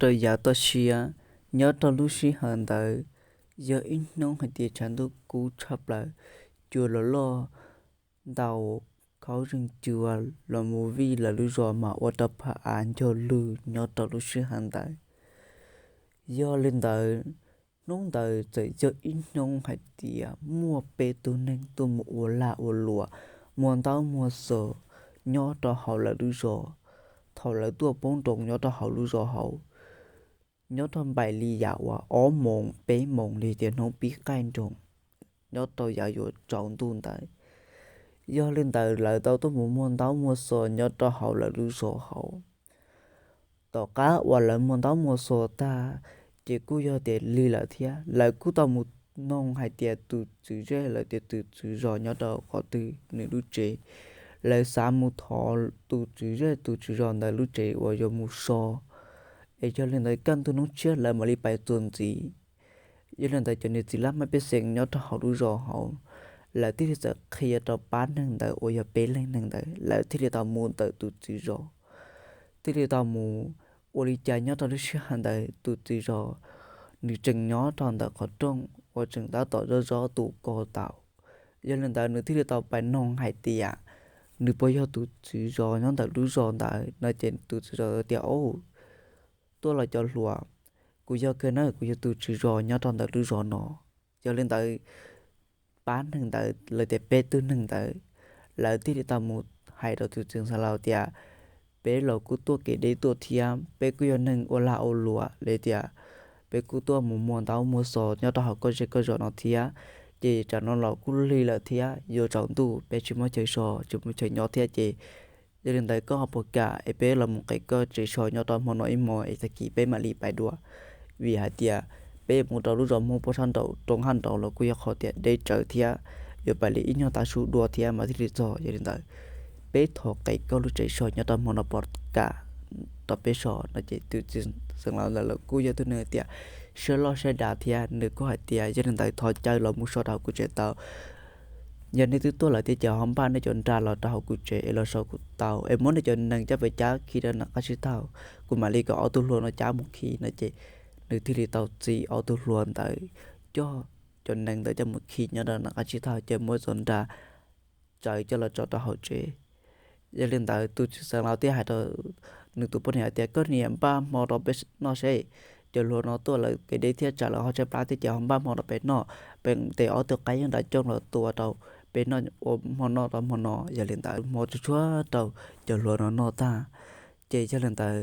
rau yav toj siab. Nyob rau lub sij hawm ntawd yog ib hnub hais tias tshav ntuj kub tshaj plaws, cua los loj ntau, khaub zeeg cua los mus vij lawv lub zos mas ua rau phaj av ncog lug nyob rau lub sij hawm ntawd. Yog li ntawd, hnub ntawd txawm yog ib hnub hais tias muaj peb tug neeg tuaj mus ua lag ua luam, muag ntaub muag xos nyob rau hauv lawv lub zos. Thaum lawv tuaj poob nroos nyob rau hauv lub zos hauv, nyob rau npaum li yam uas ob moos peb moos li tias hnub pib qaij nroos, nyob rau yav yuav tsaus ntuj ntawd. Yog li ntawd lawv tau tuaj mus muag ntaub muag xos nyob rau hauv lawv lub zos hauv. Tom qab uas lawv muag ntaub muag xos tag, ces kuj yog tias lig lawm thiab. Lawv kuj tau mus noog hais tias tus tswv zej lawv tias tus tswv zos nyob rau qhov twg nws lub tsev. Lawv xav mus thov tus tswv zej tus tswv zos ntawd lub tsev uas yuav mus so. Es yog li ntawd kaj ntug hnub tshiab lawv mam li pais txuas ntxiv. Yog li ntawd cov niam txiv laj mej pej xeem nyob rau hauv lub zos hauv, lawv thiaj li txawm qhia rau pab neeg ntawd uas yog peb leeg neeg ntawd, lawv thiaj li tau mus ntawm tus tswv zos. Thiaj li tau mus, ua li cas nyob rau lub sij hawm ntawd tus tswv zos nws tseem nyob rau ntawm qhov rooj uas tseem tab tom zov zov tus ko taum. Yog li ntawd nws thiaj li tau pais noog hais tias nws puas yog tus tswv zos nyob ntawm lub zos ntawd no ces tus tswv zos tias, Au, tuaj los cov hluas, kuv yog kawg na, kuv yog tus tswv zos nyob rau ntawm lub zos no. Yog li ntawd pab neeg ntawd lawv tias peb tug neeg ntawd, lawv thiaj li tau mus hais rau tus txiv xeev laus tias, Peb los kuj tuaj kev deb tuaj thiab, peb kuj yog neeg ua lag ua luam li tias peb kuj tuaj mus muag ntaub muag xos nyob rau hauv koj zej koj zos no thiab, ces tsam no los kuj lig lawm thiab yuav tsaus ntuj, peb tsis muaj chaw so tsis muaj chaw nyob thiab ces yog li ntawd koj ho puas kam es peb los mus qev koj tsev so nyob rau hmo no ib hmos es tag kis peb mam li pais dua. Vim hais tias peb mus rau lub zos Hmoob Pob Sab Nraum roob haj nraud los kuj yog qhov tias deb tsawv thiab, yuav pais li ib nyuag tav su dua thiab mas thiaj li txog. Yog li ntawd peb thov qev koj lub tsev so nyob rau hmo no puas kam rau peb so no ces tus txiv xeev laus ntawd los kuj yog tus neeg tias siab loj siab dav thiab, nws kuj hais tias, Yog li ntawd thov caw los mus so rau hauv kuv tsev tau. Yog nej twb tuaj lawm thiab ces ho npaj nej cov nra los rau hauv kuv tsev es los so kuv tau, es muab nej cov nees coj pes cab khi rau nram qab tsib taug, kuv mam li kom ob tug hluas no cab mus khi no ces nws thiaj li tau txib ob tug hluas ntawd coj cov nees ntawd coj mus khi nyob rau nram qab tsib taug ces muab cov nra tsawv coj los tso rau hauv tsev. Yog li ntawd tus txiv xeev laus thiaj hais rau nws tus poj niam hais tias, Koj niam, npaj hmo rau peb noj seb, cov hluas no tuaj lawv kev deb thiab tsam lawv ho tshaib plab thiab ces ho npaj hmo rau peb noj, peb ntes ob tug qaib nram cooj los tua rau peb noj ua hmo noj rau hmo no. Yog li ntawd hmo tsuag tsuag rau cov hluas no noj tag, ces yog li ntawd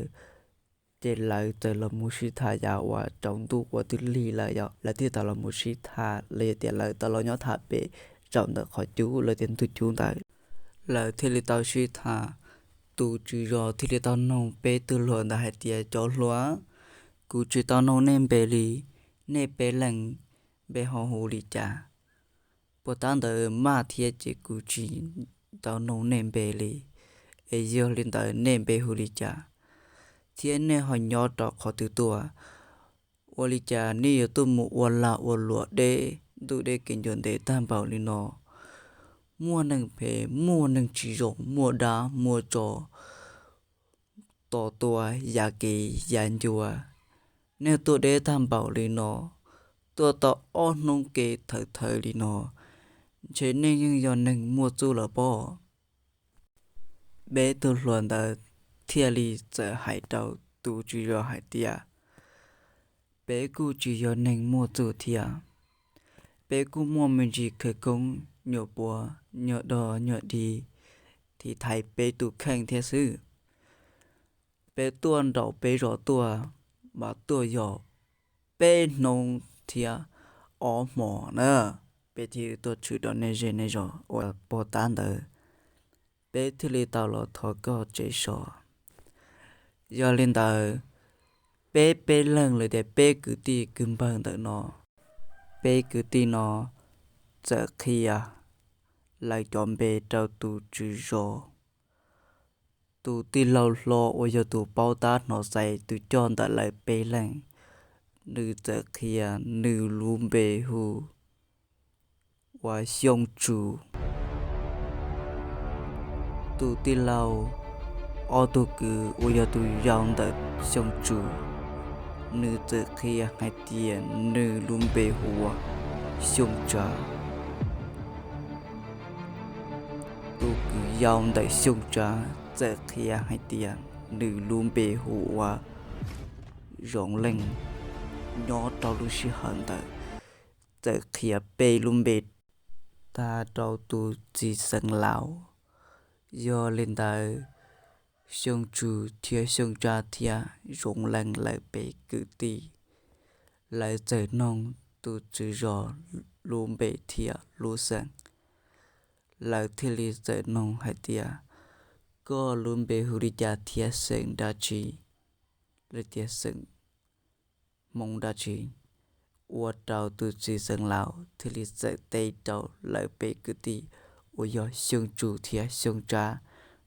ces lawv txawm los mus sib tham yav uas tsaus ntuj uas twb lig lawm yom, lawv thiaj tau los mus sib tham los yog tias lawv tau los nyob tham pem zaum ntawm qhov cub los tias ntug cub ntawd. Lawv thiaj li tau sib tham, tus tswv zos thiaj li tau noog peb tug hluas ntawd hais tias, Cov hluas, kuv tsis tau noog nej npe li, nej peb leeg npe ho hu li cas? Puag ta ntawd maj thiab ces kuv tsis tau noog nej npe li, es yog li ntawd nej npe hu li cas thiab nej ho nyob rau qhov twg tuaj? Ua li cas nej yuav tuaj mus ua lag ua luam deb ntuj deb kev ncua ntev tag npaum li no? Muaj neeg phem, muaj neeg tsis zoo, muaj dab muaj tsov, tos tua ya kev ya ncua. Nej tuaj deb tag npaum li no, tuaj tau ob hnub kev thawv thawv li no, ntshe nej yeej yog neeg muaj txuj lawm pob. Peb tug hluas ntawd thiaj li txawm hais rau tus tswv zos hais tias, Peb kuj tsis yog neeg muaj txuj thiab, peb kuj muaj me ntsis khawv koob nyuam puav nyuam dog nyuam dig thiv thaiv peb tus kheej thiab xwb. Peb tuaj nraum peb zos tuaj, mas tuaj yog peb hnub thiab ob hmos na, peb thiaj tuaj tshwm rau nej zej nej zos uas puag ta ntawd, peb thiaj li tau los thov koj tsev so. Yog li ntawd, peb peb leeg los tias peb kwv tij kwv npawg ntawm no, peb kwv tij no txawm qhia lawv cov npe rau tus tswv zos. Tus tij laug hlob uas yog tus paub tab hnov xaiv tus coj ntawm lawv peb leeg, nws txawm qhia nws lub npe hu ua Xyooj Tsu. Tus tij laug ob tug kwv uas yog tus yau ntawm Xyooj Tsu, nws txawm qhia hais tias nws lub npe hu ua Xyooj Tsav. Tus kwv yau ntawm Xyooj Tsav txawm qhia hais tias nws lub npe hu ua Zoov Leej. Nyob rau lub sij hawm ntawd txawm qhia peb lub npe tag rau tus txiv xeev laus. Yog li ntawd, Xyooj Tswv thiab Xyooj Tsav thiab Zoov Leej lawv peb kwv tij, lawv txawm noog tus tswv zos lub npe thiab lub xeem. Lawv thiaj li txawm noog hais tias, koj lub npe hu li cas thiab xeem dab tsi, los tias xeem Hmoob dab tsi? Ua rau tus txiv xeev laus thiaj li txawm teb rau lawv peb kwv tij uas yog Xyooj Tswv thiab Xyooj Tsav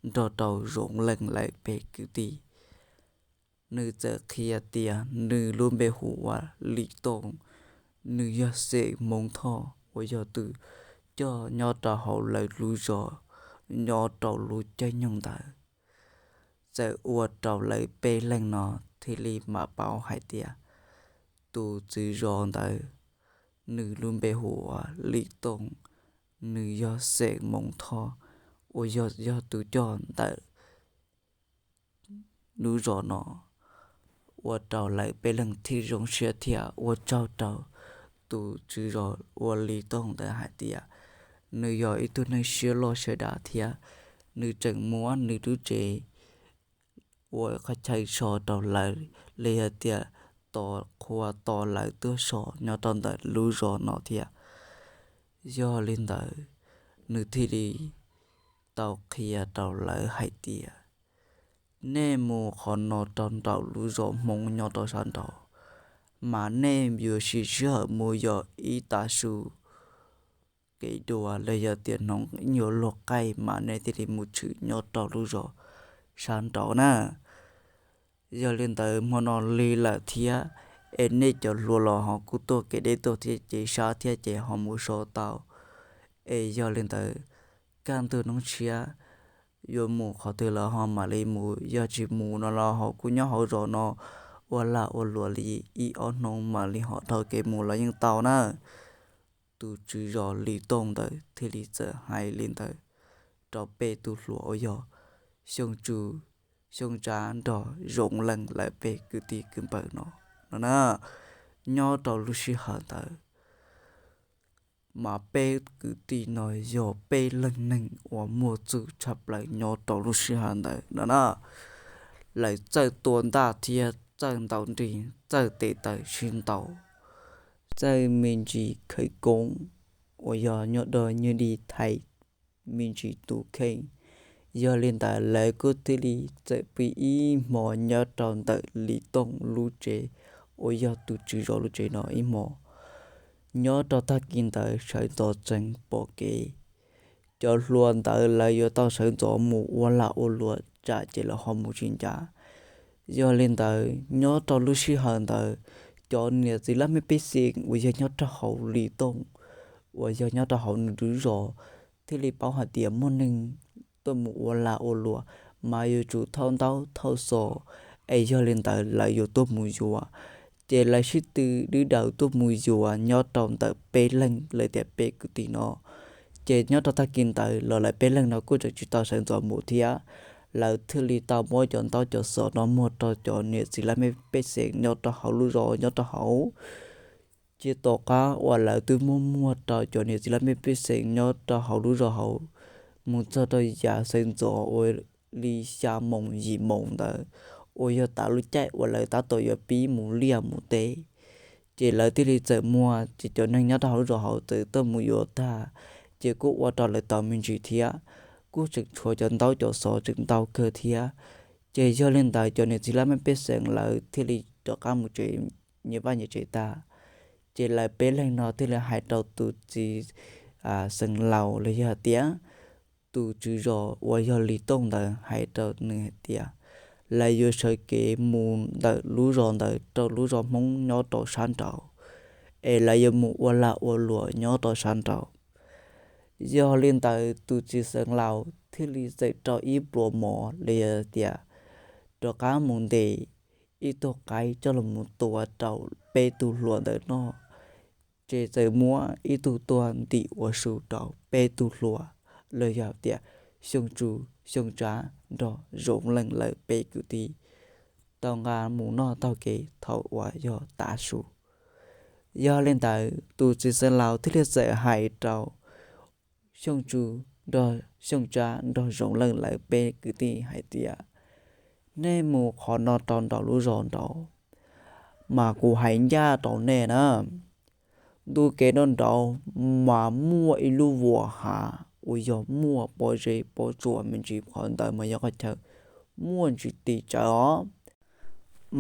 nrog rau Zoov Leej lawv peb kwv tij. Nws txawm qhia tias nws lub npe hu ua Lis Tooj, nws yog xeem Hmoob Thoj uas yog tus coj nyob rau hauv lawv lub zos nyob rau lub caij nyoog ntawd. Txawm ua rau lawv peb leeg no thiaj li mam paub hais tias tus tswv zos ntawd nws lub npe hu ua Lis Tooj, nws yog xeem Hmoob Thoj uas yog, yog tus coj ntawm lub zos no. Ua rau lawv peb leeg thiaj zoo siab thiab ua tsaug rau tus tswv zos ua Lis Tooj ntawd hais tias nws yog ib tug neeg siab loj siab dav thiab nws tseem muab nws lub tsev ua qhov chaw so rau lawv, los yog tias tos qhua tos lawv tuaj so nyob rau ntawm lub zos no thiab. Yog li ntawd, nws thiaj li tau qhia rau lawv hais tias, nej mus qhov no rau nraum lub zos Hmoob nyob rau sab nraud, mas nej yuav siv sij hawm mus yog ib tav su kev dua los yog tias hnub yuav luag qaij mas nej thiaj li mus tshwm nyob rau lub zos sab nraud na. Yog li ntawd hmo no lig lawm thiab, es nej cov hluas los ho kuj tuaj kev deb tuaj thiab ces sab thiab ces ho mus so tau. Es yog li ntawd, kaj ntug hnub tshiab yuav mus qhov twg los ho mam li mus, yog tsis mus no los ho kuj nyob hauv zos no ua lag ua luam li ib ob hnub mam li ho dhau kev mus los yeej tau na. Tus tswv zos Lis Tooj ntawd thiaj li txawm hais li ntawd rau peb tug hluas uas yog Xyooj Tswv, Xyooj Tsav nrog Zoov Leej lawv peb kwv tij kwv npawg no, no na. Nyob rau lub sij hawm ntawd mas peb kwv tij no yog peb leeg neeg uas muaj txuj tshaj plaws nyob rau lub sij hawm ntawd no na. Lawv txawj tua ntaj thiab txawj ntaus nrig, txawj tes taw sib ntaus, txawj me ntsis khawv koob uas yog nyob do nyob di thaiv me ntsis tus kheej. Yog li ntawd lawv kuj thiaj li txawm pw ib hmo nyob rau ntawm Lis Tooj lub tsev uas yog tus tswv zos lub tsev no ib hmo. Nyob rau tag kis ntawd sawv ntxov tsees pom kev, cov hluas ntawd lawv yuav tau sawv ntxov mus ua lag ua luam tsam ces lawv ho mus tsis ncav. Yog li ntawd nyob rau lub sij hawm ntawd, cov niam txiv laj mej pej xeem uas yog nyob rau hauv Lis Tooj, uas yog nyob rau hauv nws lub zos, thiaj li paub hais tias muaj neeg tuaj mus ua lag ua luam, mas yuav tsum thauj ntaub thauj xov, es yog li ntawd lawv yuav tuaj mus yuav. Ces lawv sib tw dwb daws tuaj mus yuav nyob rau ntawm peb leeg los tias peb kwv tij no. Ces nyob rau tag kis ntawd los lawv peb leeg no kuj tseem tsis tau sawv ntxov mus thiab, lawv thiaj li tau muab cov ntaub cov xov no muag rau cov niam txiv laj mej pej xeem nyob rau hauv lub zos nyob rau hauv. Ces tom qab uas lawv twb muab muag rau cov niam txiv laj mej pej xeem nyob rau hauv lub zos hauv, mus txog rau yav sawv ntxov ua li xya moos yim moos ntawd, uas yog tav lub caij uas lawv tab tom yuav pib mus liaj mus teb, ces lawv thiaj li txawm muag, ces cov neeg nyob rau hauv lub zos hauv txawm tuaj mus yuav tag, ces kuj ua rau lawv tau me ntsis thiab, kuj tseem tshuav cov ntaub cov xov tseem ntau kawg thiab. Ces yog li ntawd cov niam txiv laj mej pej xeem lawv thiaj li rov qab mus tsev, nyias vaj nyias tsev tag. Ces lawv peb leeg no thiaj li hais rau tus txiv xeev laus los yog tias tus tswv zos uas yog Lis Tooj ntawd hais rau nws hais tias lawv yuav sawv kev mus ntawm lub zos ntawd rau lub zos Hmoob nyob rau sab nraud, es lawv yuav mus ua lag ua luam nyob rau sab nraud. Yog li ntawd tus txiv xeev laus thiaj li txawm rau ib pluas mov los yog tias rov qab mus ntes ib tug qaib coj los mus tua rau peb tug hluas ntawd noj, ces txawm muab ib tug tuag ntim ua su rau peb tug hluas, los yog tias Xyooj Tsu, Xyooj Tsab nrog Zoov Leej lawv peb kwv tij tau nqa mus noj taug kev thaum uas yog tav su. Yog li ntawd tus txiv xeev laus thiaj li txawm hais rau Xyooj Tsu nrog Xyooj Tsab nrog Zoov Leej lawv peb kwv tij hais tias, nej mus qhov no rau nraum lub zos nraud, mas kuv hais ncaj rau nej na, ntu kev nraud nraud mas muaj ib lub vuas hav uas yog muaj pob zeb pob tsuas me ntsis, qhov ntawd mas yog qhov chaw muaj ntsis tis tsawv os,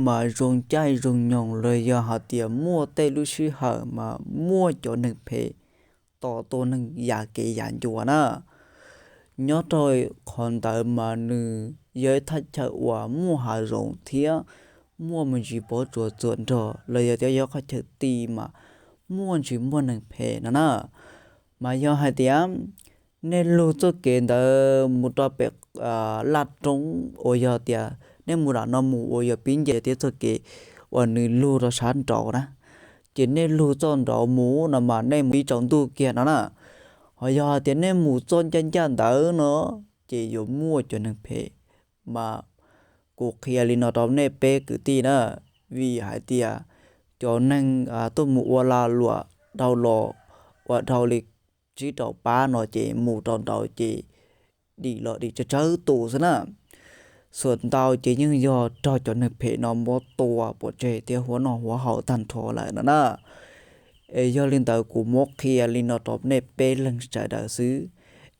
mas zoo caij zoo nyoog los yog hais tias muaj tej lub sij hawm mas muaj cov neeg phem tos tua neeg yav kev yav ncua na. Nyob rau qhov ntawd mas nws yog ib thaj chaw uas muaj hav zoov thiab muaj me ntsis pob tsuas txuas nrog los yog tias yog qhov chaw ti mas muaj ntsis muaj neeg phem no na. Mas yog hais tias nej lug txoj kev ntawd mus rau pem Laj Roob uas yog tias nej mus nram no mus uas yog pib nce thiab txoj kev uas nws lug rau sab nraud na, ces nej lug txoj nraud mus no mas nej mus pib tsaus ntuj kiag no na. Ho yog hais tias nej mus txoj ncaj ncaj ntawd no ces yuav muaj cov neeg phem. Mas kuv qhia li no rau nej peb kwv tij na, vim hais tias cov neeg tuaj mus ua lag luam dhau los uas dhau li tsib rau pab no ces mus rau nraud ces dim los dim tsawg tsawg tus xwb na. Xuas ntau ces yeej yog raug cov neeg phem no muab tua pov tseg thiab huab noj huab haus tag nrho lawm no na. Es yog li ntawd kuv muab qhia li no rau nej peb leeg sawv daws xwb,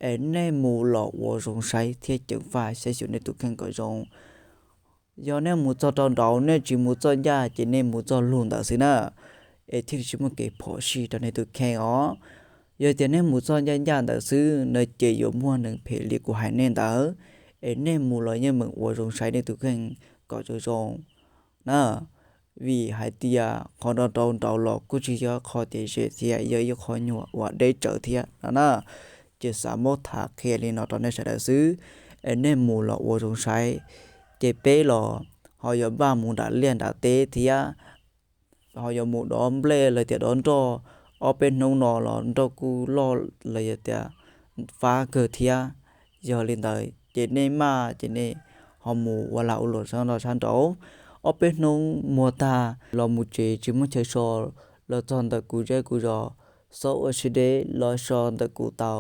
es nej mus los ua zoo saib thiab ceev faj saib xyuas nej tus kheej kom zoo. Yog nej mus txog rau nraud nej tsis mus txoj ncaj ces nej mus txoj lug ntawd xwb na, es thiaj li tsis muaj kev phom sij rau nej tus kheej os. Yog tias nej mus txoj ncaj ncaj ntawd xwb no ces yuav muaj neeg phem li kuv hais nej ntawd, es nej mus los yeej meem ua zoo saib nej tus kheej kom zoo zoo na. Vim hais tias qhov nraud rau nraud los kuj tsis yog qhov tias ze thiab, yog ib qho nyuag uas deb tsawv thiab no na. Ces xav muab tham qhia li no rau nej sawv daws xwb, es nej mus los ua zoo saib. Ces peb los ho yuav npaj mus nram liaj nram teb thiab, ho yuav mus dob nplej los tias dob nroj. Ob peb hnub no los nroj kuj loj los yog tias fab kawg thiab. Yog li ntawd ces nej maj ces nej ho mus ua lag ua luam sab nraud sab nraud. Ob peb hnub muag tag los mus tsev tsis muaj chaw so, los txog ntawm kuv zej kuv zos, xauj ua si deb los so ntawm kuv tau.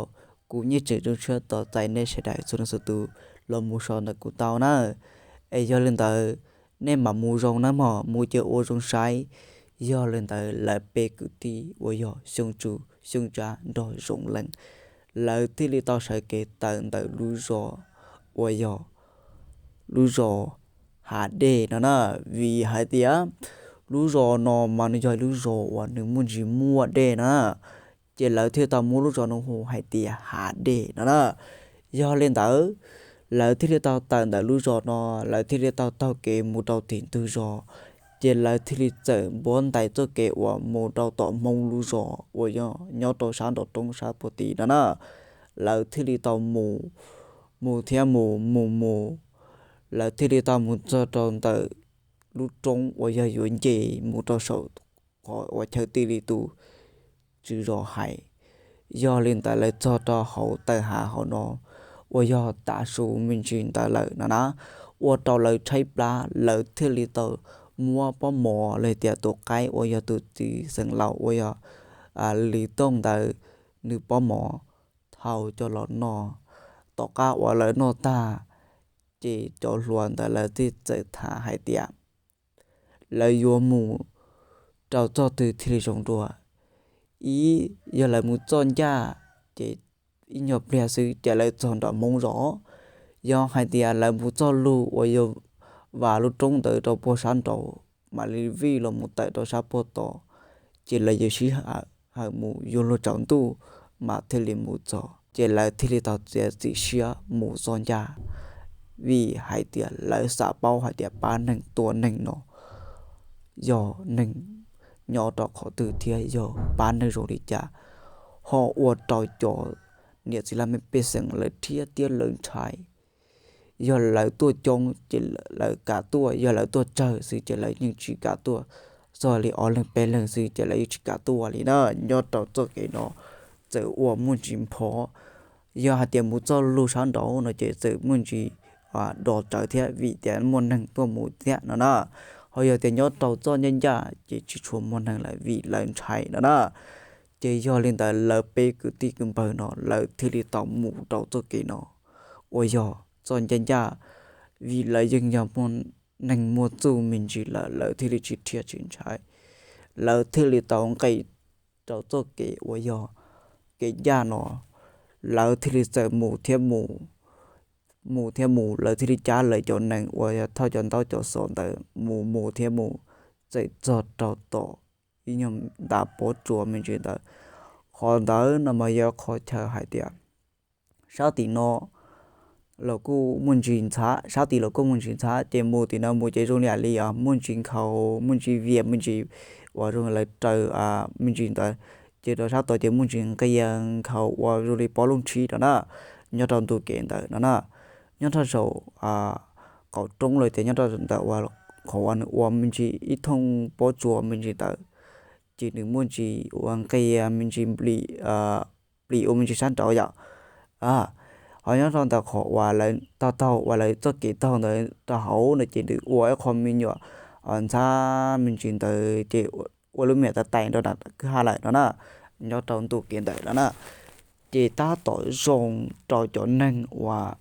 Kuv yeej tseem zoo siab tos txais nej sawv daws txhua leej txhua tus los mus so ntawm kuv tau na. Es yog li ntawd nej mam mus zoo nawb mog, mus ces ua zoo saib. Yog li ntawd lawv peb kwv tij uas yog Xyooj Tsu, Xyooj Tsab nrog Zoov Leej, lawv thiaj li tau sawv kev tawm ntawm lub zos uas yog lub zos Hav Dej no na. Vim hais tias lub zos no mas nws yog lub zos uas nws muaj ntsis muaj dej no na, ces lawv thiaj tau muab lub zos no hu hais tias Hav Dej no na. Yog li ntawd, lawv thiaj li tau tawm ntawm lub zos no, lawv thiaj li tau taug kev mus rau tim ntug zos, ces lawv thiaj li txawm npuab ntais txoj kev uas mus rau tom Hmoob lub zos uas yog nyob rau sab nraum roob sab puag tim no na. Lawv thiaj li tau mus, mus thiab mus mus mus, lawv thiaj li tau mus txog rau ntawm lub roob uas yog yuav nce mus rau saum qhov uas chaw ti li tus tswv zos hais. Yog li ntawd lawv txog rau hauv taw hav hauv no uas yog tav su me ntsis ntawd lawm no na, ua rau lawv tshaib plab, lawv thiaj li tau muab pob mov los tias tus qaib uas yog tus txiv xeev laus uas yog Lis Tooj ntawd nws pob mov thau coj los noj. Tom qab uas lawv noj tag, ces cov hluas ntawd lawv thiaj txawm tham hais tias lawv yuav mus rau txoj twg thiaj li zoo dua. Ib, yog lawv mus txoj ncaj, ces ib nyuag pliag xwb ces lawv txog nram Hmoob zos. Yog hais tias lawv mus txoj lug uas yog vam lub roob ntawd rau puag sab nraud, mam li vij los mus tawm rau sab puag tod, ces lawv yuav sij hawm mus yuav luag tsaus ntuj mas thiaj li mus txog. Ces lawv thiaj li tau txiav txim siab mus txoj ncaj, vim hais tias lawv xav paub hais tias pab neeg tua neeg no yog neeg nyob rau qhov twg thiab yog pab neeg zoo li cas, ho ua rau cov niam txiv laj mej pej xeem lawv rhiab thiab lawv ntshai. Yog lawv tuaj coob ces lawv kam tuaj, yog lawv tuaj tsawg xwb ces lawv yeej tsis kam tuaj. Txog li ob leeg peb leeg xwb ces lawv yeej tsis kam tuaj li na. Nyob rau txoj kev no txawm ua muaj ntsis nphov. Yog hais tias mus txoj lug sab nraud no ces txawm muaj ntsis do tsawv thiab vim tias muaj neeg tuaj mus thiab no na. Ho yog tias nyob rau txoj ncaj ncaj ces tsis tshua muaj neeg lawm vim lawv ntshai no na. Ces yog li ntawd lawv peb kwv tij kwv npawg no lawv thiaj li tau mus rau txoj kev no uas yog txoj ncaj ncaj, vim lawv yeej yog muaj neeg muaj txuj me ntsis lawm lawv thiaj li tsis rhiab tsis ntshai. Lawv thiaj li tau nqis rau txoj kev uas yog kev ncaj no, lawv thiaj li txawm mus thiab mus, mus thiab mus, lawv thiaj li cab lawv cov nees uas yog thauj cov ntaub cov xov ntawd mus mus thiab mus, txawm txog rau tom ib nyuag ntav pob tsuas me ntsis ntawd. Qhov ntawd no mas yog qhov chaw hais tias sab tim no los kuj muaj ntsis ntxhab, sab tim los kuj muaj ntsis ntxhab, ces mus tim no mus ces zoo li li os, muaj ntsis nkhaus, muaj ntsis vias, muaj ntsis uas zoo lawv raws me ntsis ntawd, ces rau sab tod ces muaj ntsis nqia nkhaus uas zoo li pob looj tshib no na, nyob rau ntu kev ntawd no na. Nyob rau saum qaum roob los tias nyob rau ntawm uas qhov uas nws ua me ntsis ib thooj pob tsuas me ntsis ntawd, ces nws muaj ntsis ua nqia me ntsis nplim, plis ua me ntsis sab nraud yom. Ho nyob rau ntawm qhov uas lawv taug taug uas lawv txoj kev taug ntawd rau hauv no ces nws ua ib qho me nyuam ntxhab me ntsis ntawd ces ua lub me nyuam tais tais rau nram kwj ha lawm no na, nyob rau ntu kev ntawd no na. Ces tab tom zoo rau cov neeg uas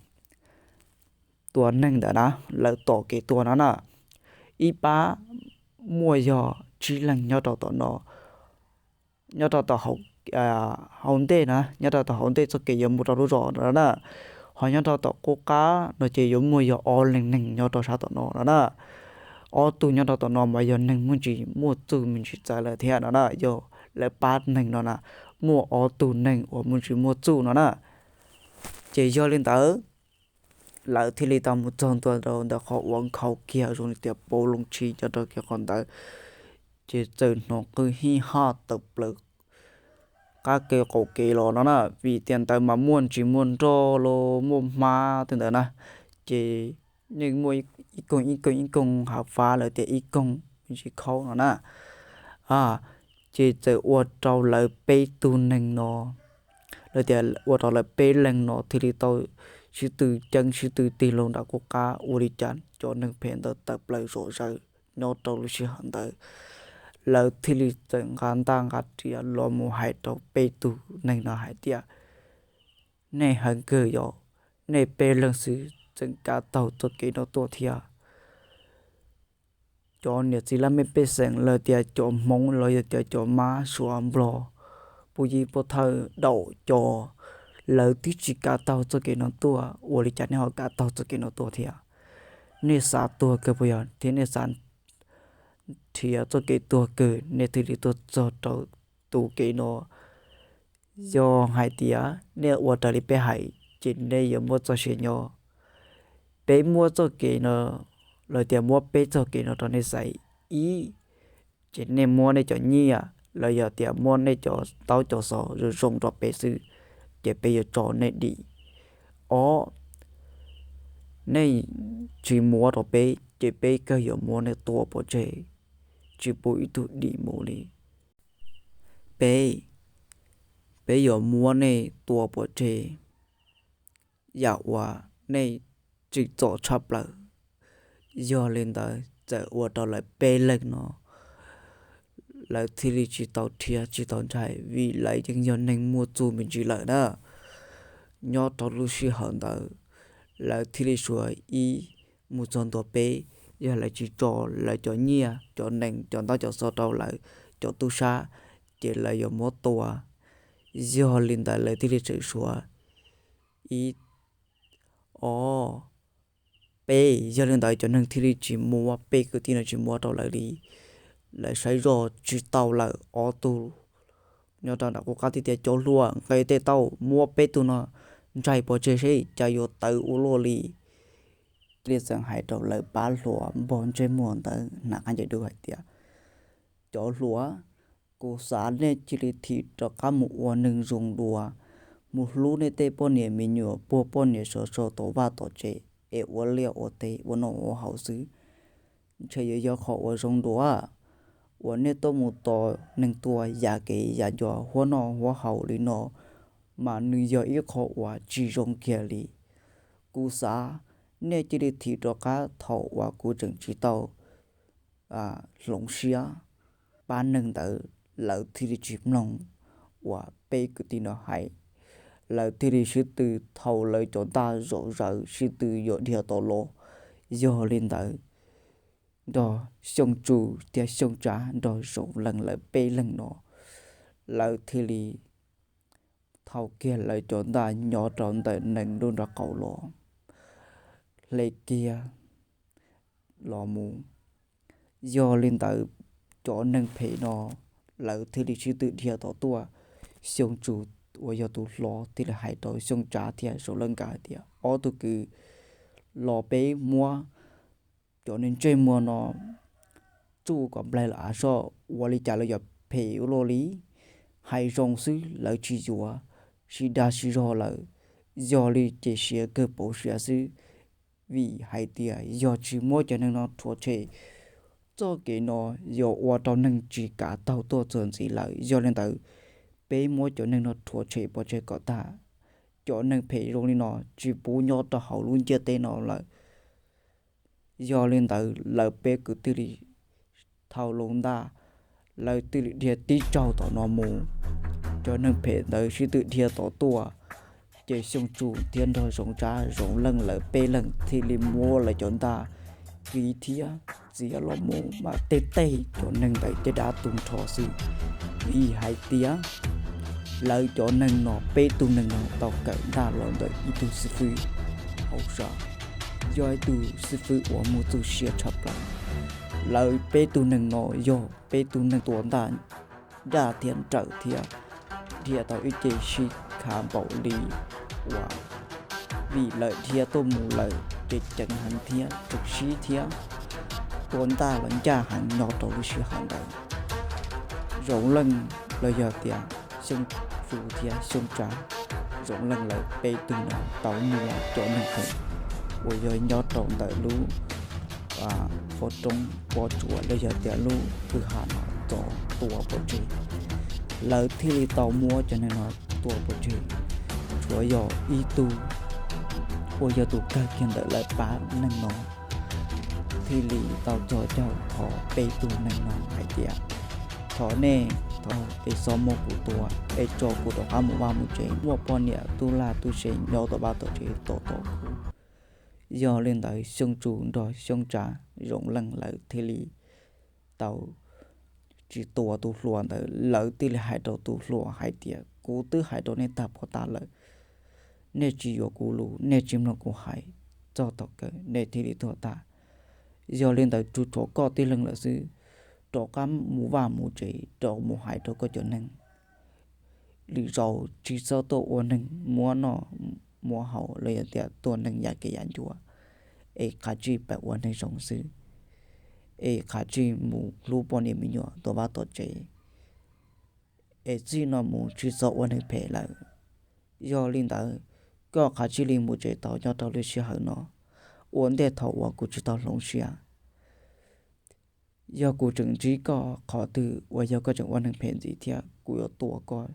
tua neeg ntawd na, lawv tom kev tua no na, ib pab muaj yog tsib leeg nyob rau tom no, nyob rau tom hauv ntej na, nyob rau tom hauv ntej txoj kev yuav mus rau lub zos no na. Ho nyob rau tom qub qab no ces yuav muaj yog ob leeg neeg nyob rau sab tom no no na. Ob tug nyob rau tom no mas yog neeg muaj ntsis muaj txuj me ntsis txawv lawm thiab no na, yog lawv pab neeg no na, muaj ob tug neeg uas muaj ntsis muaj txuj no na. Ces yog li ntawd, lawv thiaj li tau mus txog ntua rau ntawm qhov uas nkhaus kiag zoo li tias pob looj tshib nyob rau kiag qhov ntawd, ces txawm hnov qw hij haj tawm plaws qab kev qaum kev los no na, vim tias ntawd mas muaj ntsis muaj nroj los muaj hmab tej ntawd na, ces yeej muaj ib koog ib koog ib koog hav fab lawv tias ib koog me ntsis khaub no na. Ces txawm ua rau lawv peb tug neeg no, lawv tias ua rau lawv peb leeg no thiaj li tau sib tw ceeb sib tw tig loo nram qub qab, ua li cas cov neeg phem ntawd tawm plaws zom zaws nyob rau lub sij hawm ntawd. Lawv thiaj li txawm nqa ntaj nqa riam los mus hais rau peb tug neeg no hais tias, nej heev kawg yom, nej peb leeg xwb tseem kav taug txoj kev no tuaj thiab. Cov niam txiv laj mej pej xeem los tias cov Hmoob los yog tias cov Mab Suav Nplog, puj yib puj thawj daum cov, lawv twb tsis kav taug txoj kev no tuaj, ua li cas nej ho kav taug txoj kev no tuaj thiab? Nej xav tuag kawg puas yog thiab nej xav nrhiav txoj kev tuag kawg nej thiaj li tuaj txog rau tus kev no? Yog hais tias nej ua raws li peb hais ces nej yuav muaj txoj sia nyob. Peb muab txoj kev no, los tias muab peb txoj kev no rau nej xaiv. Ib, ces nej muab nej cov nyiaj los yog tias muab nej cov ntaub cov xov zoo zoo rau peb xwb, ces peb yuav tso nej dim. Ob, nej tsis muab rau peb ces peb kawg yuav muab nej tua pov tseg, tsis pub ib tug dim mus li. Peb, peb yuav muab nej tua pov tseg yam uas nej tsim txom tshaj plaws. Yog li ntawd txawm ua rau lawv peb leeg no lawv thiaj li tsis tau rhiab tsis tau ntshai, vim lawv yeej yog neeg muaj txuj me ntsis lawm na. Nyob rau lub sij hawm ntawd, lawv thiaj li suav ib mus txog ntua peb, yog lawv tsis tso lawv cov nyiaj cov nees cov ntaub cov xov rau lawv cov tub sab, ces lawv yuav muab tua. Yog li ntawd lawv thiaj li tseem suav ib, ob, peb. Yog li ntawd cov neeg thiaj li tsis muab, peb kwv tij no tsis muab rau lawv li. Lawv saib zoj tsis tau lawm, ob tug nyob rau nram qub qab thiaj tias, cov hluas, nqe tej tau, muab peb tug no ntsaig pov tseg seb cas yuav tawv ua luaj li. Thiaj li txawm hais rau lawv pab hluas npog ntsej muag ntawd hnav qab ncaws dub hais tias, cov hluas, kuv xav nej cia li thim rov qab mus ua neeg zoo dua, mus hlub nej tej poj niam me nyuam, puag poj niam sov so tom vaj tom tsev. es ua liaj ua teb ua noj ua haus xwb. Ntshe yuav yog qhov uas zoo dua uas nej tuaj mus tos neeg tua yam kev yam ncua huab noj huab haus li no, mas nws yog ib qho uas tsis zoo kiag li. Kuv xav nej cia li thim rov qab thaum uas kuv tseem tsis tau hloov siab pab neeg ntawd, lawv thiaj li tsis mloog uas peb kwv tij no hais. Lawv thiaj li sib tw thau lawv cov ntaj zom zaws sib tw yuav dhia tom los. Yog li ntawd, nrog Xyooj Tsu thiab Xyooj Tsav nrog Zoov Leej lawv peb leeg no, lawv thiaj li thau kiag lawv cov ntaj nyob rau ntawm nees lub nraub qaum los, hle kiag los mus. Yog li ntawd, cov neeg phem no lawv thiaj li sib tw dhia tom tuaj. Xyooj Tsu uas yog tus hlob thiaj li hais rau Xyooj Tsav thiab Zoov Leej nkawd hais tias, ob tug kwv, los peb muab cov neeg ntsej muag no tsuj kom nplaig lawm av soj, ua li cas lawv yuav phem ua luaj li. Hais zoo xwb lawv tsis yuav, sib dag sib zog lawm, yog li ces siav kawg pauv siav xwb. Vim hais tias yog tsis muab cov neeg no rhuav tshem, txoj kev no yuav ua rau neeg tsis kav taug tuaj txuas ntxiv lawm. Yog li ntawd, peb muab cov neeg no rhuav tshem pov tseg kom tag. Cov neeg phem zoo li no tsis pub nyob rau hauv lub ntiaj teb no lawm. Yog li ntawd lawv peb kwv thiaj li thau loo ntaj, lawv thiaj li dhia tib tsaug tom no mus. Cov neeg phem ntawd sib tw dhia tom tuaj, ces Xyooj Tsu thiab nrog Zoov Tsab Zoov Leej lawv peb leeg thiaj li muab lawv cov ntaj kiv thiab txiav los mus mas tej teg cov neeg ntawd caj dab tu nrho xwb. Vim hais tias lawv cov neeg no peb tug neeg no tau kawm ntaj los ntawm ib tug xib fwb hauj sam, yog ib tug xib fwb uas muaj txuj siab tshaj plaws. Lawv peb tug neeg no yog peb tug neeg tua ntaj daj thiab nrawm thiab dhia tau ib ce sib khav npaum li uas vim lawv dhia tuaj mus lawm ces ceev heev thiab tseem sib thiab tua ntaj los ncaj heev nyob rau lub sij hawm ntawd. Zoov Leej los yog tias Xyooj Tsu thiab Xyooj Tsav, Zoov Leej lawv peb tug no tau muab cov neeg phem uas yog nyob rau ntawm lub qhov roob pob tsuas los yog tias lub kwj ha no txov tua pov tseg. Lawv thiaj li tau muab cov neeg no tua pov tseg. Tshuav yog ib tug uas yog tus kawg kiag ntawm lawv pab neeg no thiaj li tau txhos caug thov peb tug neeg no hais tias, thov nej, thov es txhob muab kuv tua, es tso kuv rov qab mus vaj mus tsev, muaj poj niam tub lag tub se nyob tom vaj tom tsev tos tos kuv. Yog li ntawd Xyooj Tsu nrog Xyooj Tsav Zoov Leej lawv thiaj li tau tsis tua tus hluas ntawd, lawv thiaj li hais rau tus hluas hais tias, kuv twb hais rau nej tag pov tag lawm, nej tsis yuav kuv lus, nej tsis mloog kuv hais, txog thaum kawg nej thiaj li tuag tag. Yog li ntawd tsuas tshuav koj tib leeg lawm xwb, rov qab mus vaj mus tsev, rov mus hais rau koj cov neeg, lwm zaus tsis txhob tuaj ua neeg muab noj muab haus los yog tias tua neeg yam kev yam ncua, es qhov tsij pab ua neeg zoo xwb, es qhov tsij mus hlub poj niam me nyuam tom vaj tom tsev, es txij no mus tsis txhob ua neeg phem lawm. Yog li ntawd, koj qhov tsij li mus tsev tau nyob rau lub sij hawm no, ua ntej thaum uas kuv tsis tau hloov siab. Yog kuv tseem ntsib koj qhov twg uas yog koj tseem ua neeg phem ntxiv thiab kuv yuav tua koj,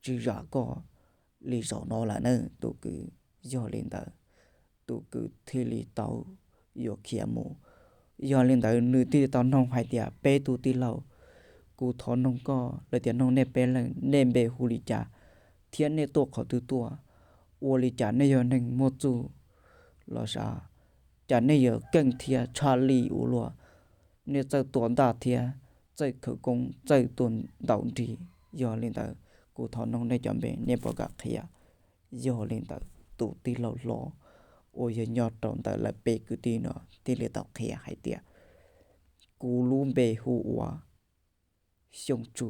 tsis zam koj li zaum no lawm na tus kwv. Yog li ntawd, tus kwv thiaj li tau yuav khiav mus. Yog li ntawd nws thiaj li tau noog hais tias, peb tug tij laug, kuv thov noog koj los tias noog nej peb leeg, nej npe hu li cas thiab nej tuaj qhov twg tuaj? Ua li cas nej yog neeg muaj txuj los sav, cas nej yuav keej thiab tshaj lij ua luaj? Nej txawj tua ntaj thiab txawj khawv koob, txawj tua ntaus nrig. Yog li ntawd, kuv thov noog nej cov npe, nej puas kam qhia? Yog li ntawd, tus tij laug hlob uas yog nyob rau ntawm lawv peb kwv tij no thiaj li tau qhia hais tias, kuv lub npe hu ua Xyooj Tsu,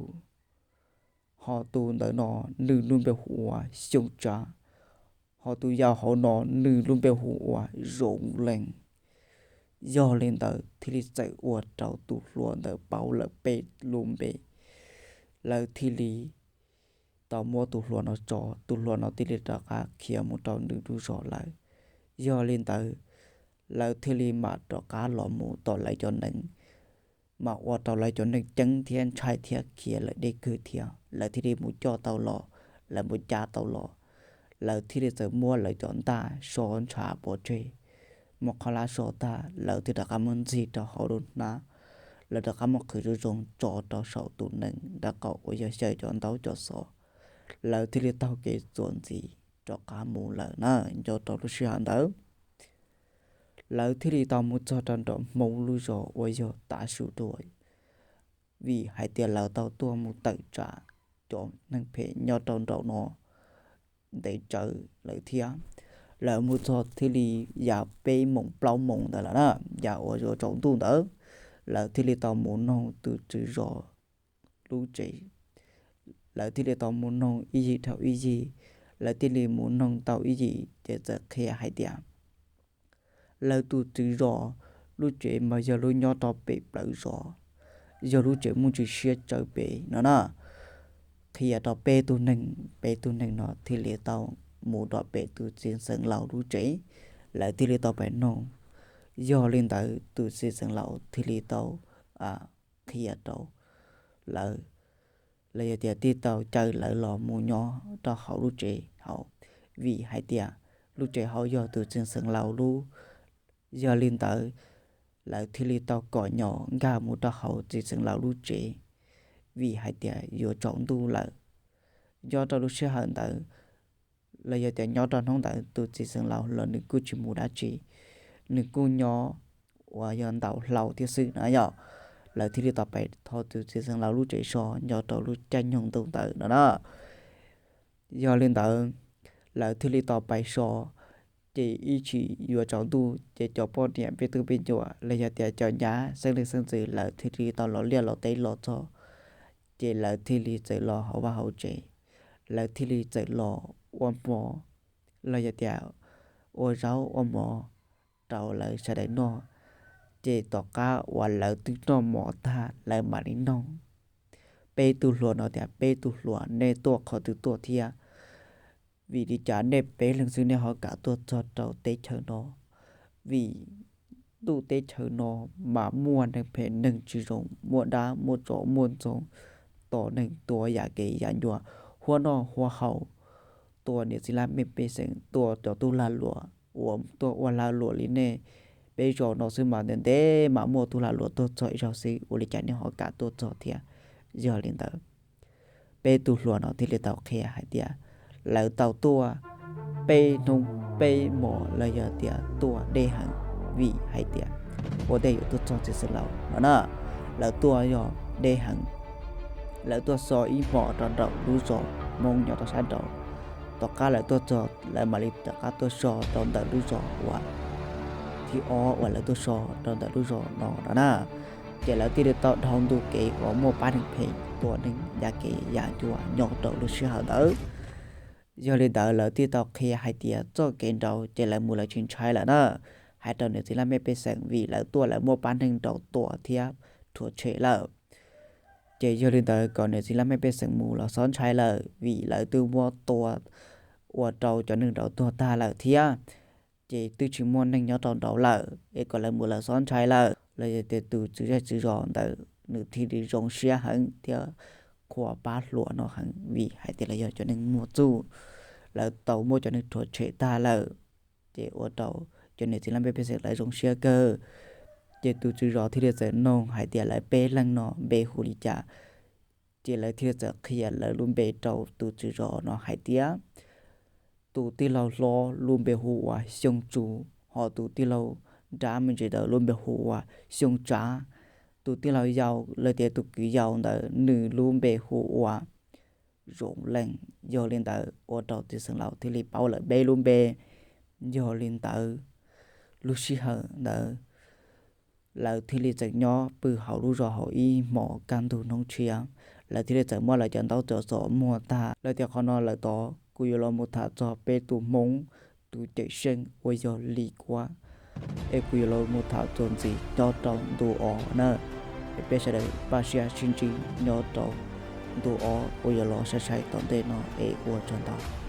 ho tus ntawd no nws lub npe hu ua Xyooj Tsav, ho tus yau hauv no nws lub npe hu ua Zoov Leej. Yog li ntawd thiaj li txawm ua rau tus hluas ntawd paub lawm peb lub npe. Lawv thiaj li tau muab tus hluas no tso, tus hluas no thiaj li rov qab khiav mus rau nws lub zos lawm. Yog li ntawd, lawv thiaj li mam rov qab los mus tom lawv cov nees, mas ua rau lawv cov nees ceeb thiab ntshai thiab khiav lawm deb kawg thiab. Lawv thiaj li mus coj tau los, lawv mus cav tau los, lawv thiaj li txawm muab lawv cov ntaj so ntshav pov tseg, muab qhov lab so tag, lawv thiaj rov qab muab ntxig rau hauv lub hnab, lawv rov qab muab qhwv zoo zoo tso rau saum tus nees nraub qaum uas yog xyaw cov ntaub cov xov, lawv thiaj li taug kev txuas ntxiv rov qab mus lawm na. Nco rau lub sij hawm ntawd lawv thiaj li tau mus txog rau nram Hmoob lub zos uas yog tav su dua, vim hais tias lawv tau tuaj mus tawm tsam cov neeg phem nyob rau nraum no ntev tsawv lawm thiab. Lawv mus txog thiaj li yav peb moos plaub moos ntawd lawm na, yav uas yuav tsaus ntuj ntawd, lawv thiaj li tau mus noog tus tswv zos lub tsev. Lawv thiaj li tau mus noog ib yim dhau ib yim, lawv thiaj li mus noog tau ib yim ces txawm qhia hais tias lawv tus tswv zos lub tsev mas yog lub nyob rau pem plawv zos, yog lub tsev muaj ntsis siab tsawv pem no na. Qhia rau peb tug neeg, peb tug neeg no thiaj li tau mus rau pem tus txiv xeev laus lub tsev, lawv thiaj li tau pais noog. Yog li ntawd tus txiv xeev laus thiaj li tau qhia rau lawv, los yog tias thiaj tau caw lawv los mus nyob rau hauv lub tsev hauv, vim hais tias lub tsev hauv yog tus txiv xeev laus lub. Yog li ntawd lawv thiaj li tau kom nyom nkag mus rau hauv txiv xeev laus lub tsev, vim hais tias yuav tsaus ntuj lawm. Nyob rau lub sij hawm ntawd, los yog tias nyob rau hnub ntawd tus txiv xeev laus los nws kuj tsis mus dab tsi, nws kuj nyob uas yog ntaus hlau thiab xwb na yom. Lawv thiaj li tau pais thov tus txiv xeev laus lub tsev so nyob rau lub caij nyoog ntuj ntawd no na. Yog li ntawd lawv thiaj li tau pais so, ces ib chim yuav tsaus ntuj ces cov poj niam peb tub peb nyuam los yog tias cov nyab xeeb leej xeeb ntxwv lawv thiaj li tau los liaj los teb los txog, ces lawv thiaj li txawm los hauv vaj hauv tsev, lawv thiaj li txawm los ua mov, los yog tias ua zaub ua mov rau lawv sawv daws noj. Ces tom qab uas lawv twb noj mov tag lawv mam li noog peb tug hluas no tias, peb tug hluas nej tuaj qhov twg tuaj thiab? Vim li cas nej peb leeg xwb nej ho kam tuaj txog rau teb chaws no? Vim ntuj teb chaws no mas muaj neeg phem neeg tsis zoo, muaj dab muaj tsov muaj ntxoog, tos neeg tua yam kev yam ncua, huab noj huab haus, tua niam txiv laj mej pej xeem, tua cov tub lag luam uas tuaj ua lag luam li nej. Peb zos no xwb mas ntev ntev mas muaj tub lag luam tuaj txog ib zaug xwb, ua li cas nej ho kam tuaj txog thiab? Yog li ntawd peb tug hluas no thiaj li tau qhia hais tias lawv tau tuaj peb hnub peb hmos los yog tias tuaj deb heev, vim hais tias ua ntej yuav tuaj txog txiv xeev laus no na, lawv tuaj yog deb heev. Lawv tuaj so ib hmos rau nraum lub zos Hmoob nyob rau sab nraud, tom qab lawv tuaj txog lawv mam li rov qab tuaj so rau ntawm lub zos uas thib ob uas lawv tuaj so rau ntawm lub zos no no na. Ces lawv thiaj li tau dhau ntu kev uas muaj pab neeg phem tua neeg yam kev yam ncua nyob rau lub sij hawm ntawd. Yog li ntawd lawv thiaj tau qhia hais tias txoj kev nraud ces lawv mus lawv tsis ntshai lawm na. Hais rau niam txiv laj mej pej xeem vim lawv tuaj lawv muaj pab neeg nraud tua thiab rhuav tshem lawm. Ces yog li ntawd kom niam txiv laj mej pej xeem mus los xob ntshai lawm vim lawv twb muab tua ua rau cov neeg nraud tuag tag lawm thiab. Ces twb tsis muaj neeg nyob rau nraud lawm es kom lawv mus lawv xob ntshai lawm. Los yog tias tus tswv zej tswv zos ntawd nws thiaj li zoo siab heev thiab qhuas pab hluas no heev vim hais tias lawv yog cov neeg muaj txuj, lawv tau muab cov neeg rhuav tshem tag lawm. Ces ua rau cov niam txiv laj mej pej xeem lawv zoo siab kawg. Ces tus tswv zos thiaj li txawm noog hais tias lawv peb leeg no npe hu li cas. Ces lawv thiaj li txawm qhia lawv lub npe rau tus tswv zos no hais tias tus tij laug hlob lub npe hu ua Xyooj Tsu, ho tus tij laug nrab me ntsis ntawd lub npe hu ua Xyooj Tsav, tus tij laug yau los tias tus kwv yau ntawd nws lub npe hu ua Zoov Leej. Yog li ntawd ua rau txiv xeev laus thiaj li paub lawv peb lub npe. Yog li ntawd lub sij hawm ntawd lawv thiaj li txawm nyob pw hauv lub zos hauv ib hmos kaj ntug hnub tshiab. Lawv thiaj li txawm muab lawv cov ntaub cov xov muag tag, lawv tias qhov no lawm tod kuv yuav los mus tham txog peb tus Hmoob tus cawm seej uas yog Lis Kuab, es kuv yuav los mus tham txuas ntxiv nyob rau ntu os na. Es peb sawv daws npaj siab sib ntsib nyob rau ntu os uas yuav los sai sai tom ntej no es ua tsaug ntau.